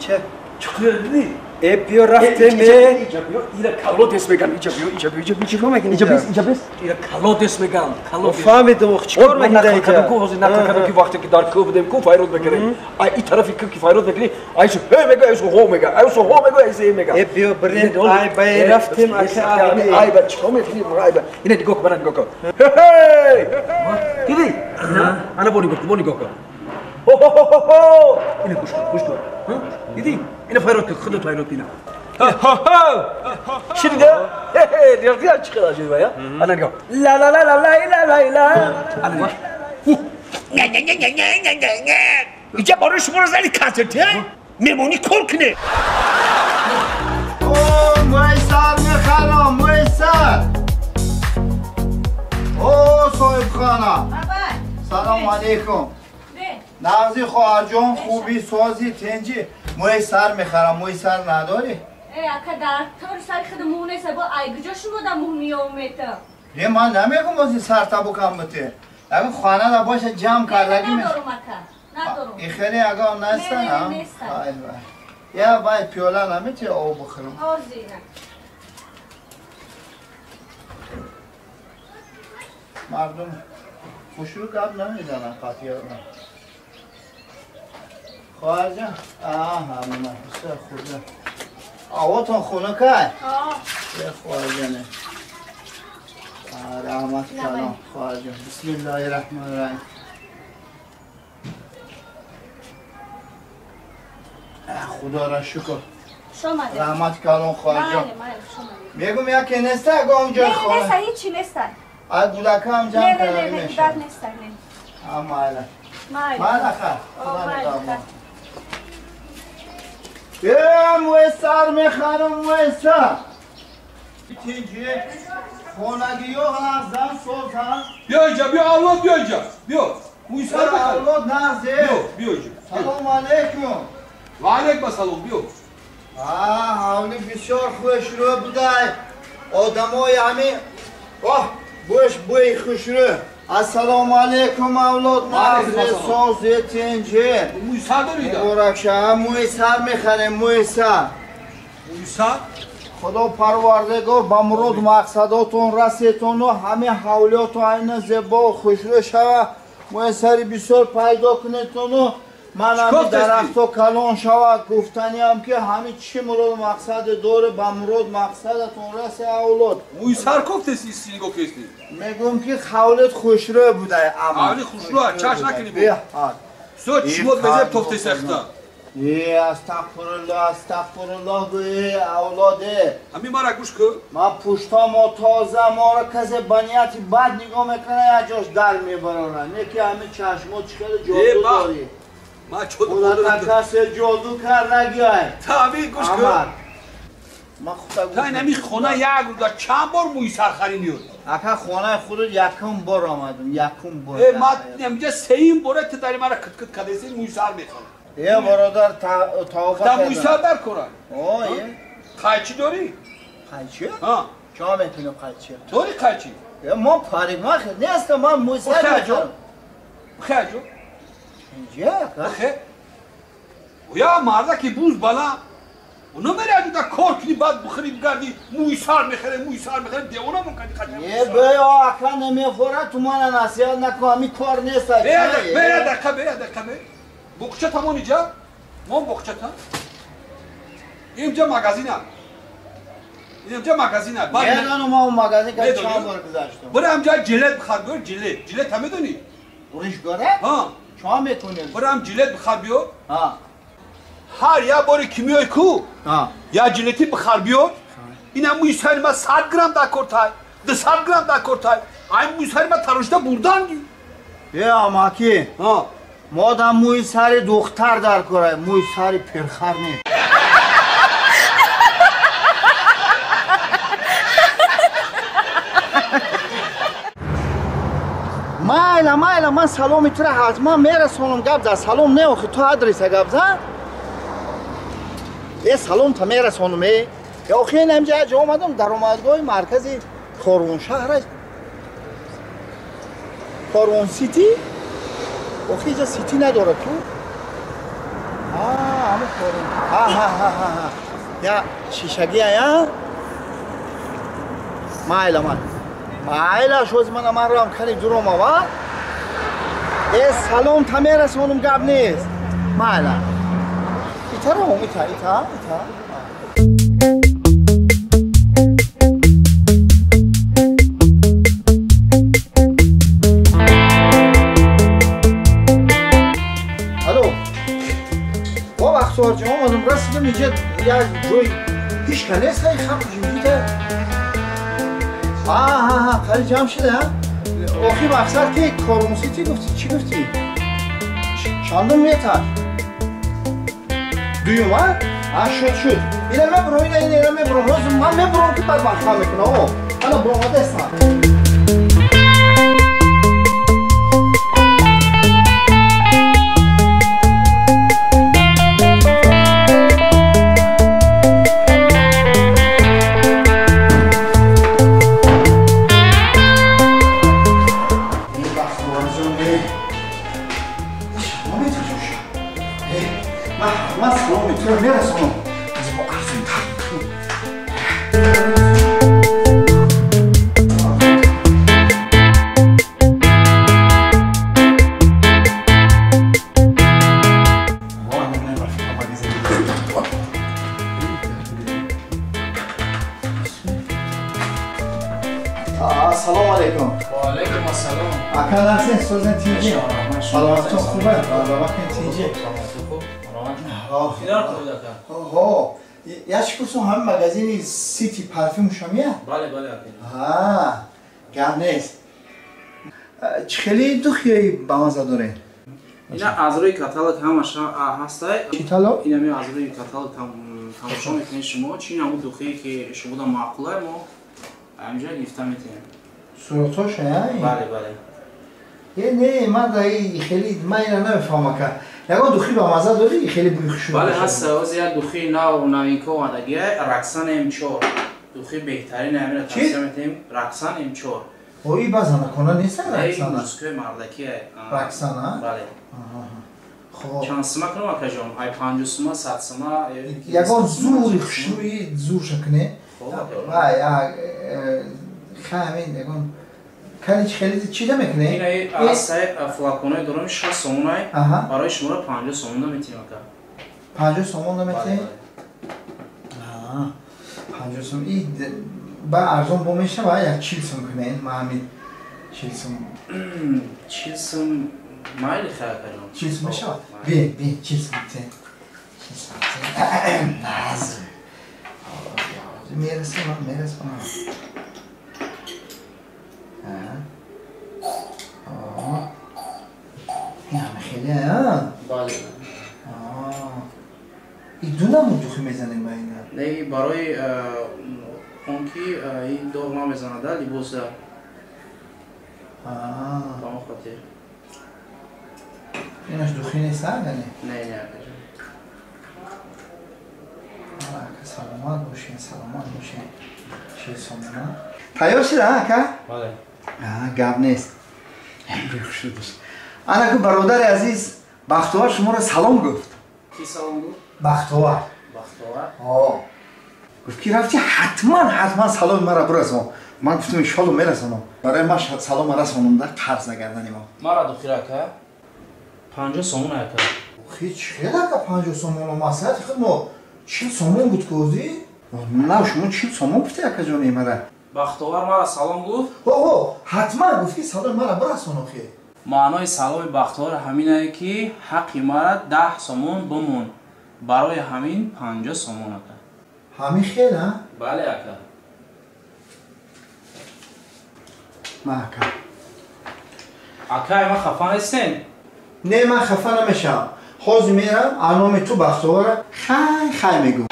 Че? Чӣ э биё рафтем ира калодес меган иҷа биё иҷа биё иҷа биё чикор мекунӣ иҷа бис иҷа бис ира калодес меган калодес фаҳмидам ох чикор мекунӣ дар иҷа ку ҳозир нақл кардам ки вақте ки дар кӯҳ будем ку файрод мекардем ай и тарафи кӯҳ ки файрод мекунӣ ай су ҳе мега ай су ҳо мега ай су ҳо мега ай су ҳе мега э биё бирем ай ба рафтем ай ба чикор мекунӣ ай ба ина нигоҳ кун мана нигоҳ кун дидӣ ана бо нигоҳ кун бо нигоҳ кун хо ина гӯш кун гӯш кун дидӣ ина файрод кун худат файрод ина шунида дига чӣ қадар шуд бая ана нигоҳ ла ла ла ла ла ла ла ла ана нигоҳ иҷа барои шуморо зани консерти меҳмонӣ кор кунед. Мӯи сар мехарам, мӯи сар. О, соҳибхона, салом алейкум. Нағзи хоҳарҷон, хуби, сози, тенҷи. Мӯи сар мехарам, мӯи сар надорӣ? Э, ака, дар тори сари худ мӯ нест, бо ай куҷо шумо да мӯ меомета? Е, ман намегум ози сар табукам бите. Ягон хона да боша ҷамъ кардагӣ ме. Надорум, ака, надорум. И хеле ягон нестан, а? Нестан. Я бай пиёла намети об бихӯрам? Ҳозир. Мардум хушрӯ гап намезананд қатъиятан. Хоҳарҷон, ҳамина бисёр хуб. Овотон хунукай? Е, хоҳарҷоне. Раҳмат калом, хоҳарҷон. Бисмиллоҳи раҳмони раҳим. Худоро шукр. Раҳмат калом, хоҳарҷон. Мегум яке неста ягон ҷои хона? Неста, ҳичи неста. Ай гудака ҳам ҷамъ карда мешавад. Неста, не. Майла. Майла, хай. Худо нигаҳбон. Э, мӯи сар мехарам, мӯи сар. Тинҷи, хонагиё нағзан, созан. Биё инҷа, биё авлод, биё инҷа. Биё. Мӯи сар бихар. Авлод нағзе. Биё, биё инҷа. Салом алейкум. Ва алейкум ассалом, биё. Ҳавли бисёр хушрӯ будай. Одамои ҳамин, оҳ, бӯш бӯи хушрӯ. Ассалому алейкум, авлод, нағзе, созе, тинҷи. Мӯи сар дорӣ? Муборак шава, мӯи сар мехарем, мӯи сар. Мӯи сар? Худо парвардигор ба мурод мақсадотон расетону ҳамин ҳавлиётон айна зебо хушрӯ шава, мӯи сари бисёр пайдо кунетону ман ҳамин дарахто калон шава. Гуфтаниам ки ҳамин чӣ мурод мақсаде доре, ба мурод мақсадатон расе, авлод. Мӯи сар кофтеси, нигоҳ кести? Мегӯм ки ҳавлит хушрӯ будай, ама. Ҳавли хушрӯ, чаш накунӣ бо. Со чимот мезеб тофтеси ахта? Е, астағфируллоҳ, астағфируллоҳ, э, авлоде. Ҳамин мара гӯш кун. Ман пуштамо тоза, моро касе ба нияти бад нигоҳ мекунад, як ҷош дар мебарорад. Не ки ҳамин чашмо чӣ хеле ҷоду дорӣ. Ман чоду худата касе ҷоду кардагиай. Та ҳамин гӯш кун. Та ин ҳамин хона як рӯза чанд бор мӯи сар харӣ меёд? Ака, хонаи худат якум бор омадам, якум бор. Э, ман инҷа сеюм бора ту дари мара кит-кит кардеси, мӯи сар мехарам. Е, бародар, тавба кардам. Та мӯи сар дар кора? О, е. Қайчи дорӣ? Қайчи? Ҳа. Чо метунам қайчи? Дорӣ қайчи? Е, ман парикмахер нестам, ман мӯи сар мехарам. Бихай ҷо. Инҷа, ака? Бихай. Я мардаки буз баланд. Оно мери аҷуда кор кунӣ, баъд бихӯрӣ, бигардӣ, мӯи сар мехарем, мӯи сар мехарем, девона мон кардӣ қача. Е, беё, ака, намехӯрад, ту мана насиҳат накун, ҳамин кор нест. Бера дақиқа, бера дақиқа, бе. Боғча тамон иҷа? Мон боғчата? Инҷа магазина. Инҷа магазина. Медонам, ман магазин ка чанд бор гузаштам. Бира ҳамҷа жилет бихар, биё жилет. Жилет ҳам медонӣ? Уришгора? Ҳа. Чо метонӣ? Бира ҳам жилет бихар биё. Ҳа. Ҳар як боре ки меои ку, як жилети бихар биё. Ина мӯи сари ма 100 грамм дар кортай, 200 грамм дар кортай. Ай мӯи сари ма тарошида бурданги. Е, амаки. Ҳа. Модам мӯи сари духтар дар корай, мӯи сари пирхар не. Майла, майла, ман саломи тура ҳатман мерасонам, гап зад. Салом не, охи ту адреса гап зад. Е, салом та мерасонам, е. Охи ин ҳамҷа ҷо омадам, даромадгоҳи маркази Корвоншаҳра. Корвон Сити? Охи иҷа сити надорад ту? Ҳамон Ҳа ҳа ҳа ҳа ҳа. Я шишагӣ ая? Майла ман. Майла шоз мана ман рам кани дурома ва? Э салом та мерасонум гап нест. Майла. Ита ром ита ита ита. Омадам расидам инҷа як ҷой ҳеч ка нест, хай халқ ҷимҷита. Аҳа, хали ҷамъ шуда, охи мақсад ки Корумсити гуфтӣ, чӣ гуфтӣ? Чандум метр? Дуюм, а? А, шуд, шуд. Ина мебурам, ина ина мебурам. Ҳозир ман мебурам ки баъд вақт мекунам. О, ана буромадаестам. Салом алейкум. Ва алейкум ассалом. Ака ҳастен, созен тинҷи. Саломатон хубе? Баракат тинҷи. Ҳо. Я чӣ пурсум, ҳамин магазини Сити Парфюм шомия? Бале, бале ака. Ҳа, гап нест. Чӣ хеле духиёи ба маза доред? Ина аз рӯи каталог ҳамаша ҳастай. Чӣ талог? Инами аз рӯи каталог тамошо мекунед шумо. Чӣ намуд духие ки шумода маъқулай мо ҳаминҷо гирифта метавонем. Суратҳоша, я? Бале, бале. Е, не, ман да хеле ман ина намефаҳмам ака. Ягон духи ба маза дорӣ хеле бӯи хушрӯ? Бале, ҳаст. Ҳозир як духи нав новинка омадагия, Раксан М4. Духи беҳтарин ҳаминро тавсия метавонем. Раксан М4. О, и ба занакона нест Раксана? Мужской мардакия. Раксана? Бале. Хоб. Чанд сума кунам акаҷон? Ай 50 сума, 100 сума? Ягон зури хушрӯи зурша кунед? Вай, ҳамин ягон кани хеле чида мекунед? Ина асай флаконои дорам 6 сомонай. Барои шуморо 50 сомон наметиҳем ака. 50 сомон наметиҳем? Аа, 50 сом. И ба арзон бо мешава як 40 сом кунед? Ма ҳамин 40 сом. 40 сом майли хай акаҷон. 40 сом мешава? Би, би 40 сом те. 40 сом те. Наз. Мерасонам, мерасонам. Хеле, а? Бале. И ду намуд духи мезанем ба ина? Не, барои он ки ин доғ намезанада либоса. Ба он хотир. Инаш духи нест, а, не? Не, не, акаҷон. Ака, саломат бошед, саломат бошед. 40 сомона. Тайёр шуда, ака? Бале. Гап нест. Бехушрӯ дошт. Ана ку бародари азиз, Бахтовар шуморо салом гуфт. Ки салом гуфт? Бахтовар. Бахтовар? Ҳо. Гуфт ки рафти ҳатман, ҳатман саломи маро бирасон. Ман гуфтам иншолло мерасонам. Барои ман салома расонумда қарз нагардани мо. Мара духир ака. 50 сомон ака. Хи чӣ ака 50 сомон? Маслиҳати худ мо 40 сомон буд кӯзи? На, шумо 40 сомон гуфти акаҷони мара. Бахтовар мара салом гуфт? Ҳо, ҳатман гуфт ки саломи мара бирасон охи. Маънои саломи Бахтовар ҳаминае ки ҳаққи мара 10 сомон бимон. Барои ҳамин 50 сомон ака. Ҳамин хел, а? Бале ака. Ма ака. Ака, ман хафа нестем? Не, ман хафа намешавам. Ҳозир мерам, аноми ту Бахтовара хай хай мегӯм.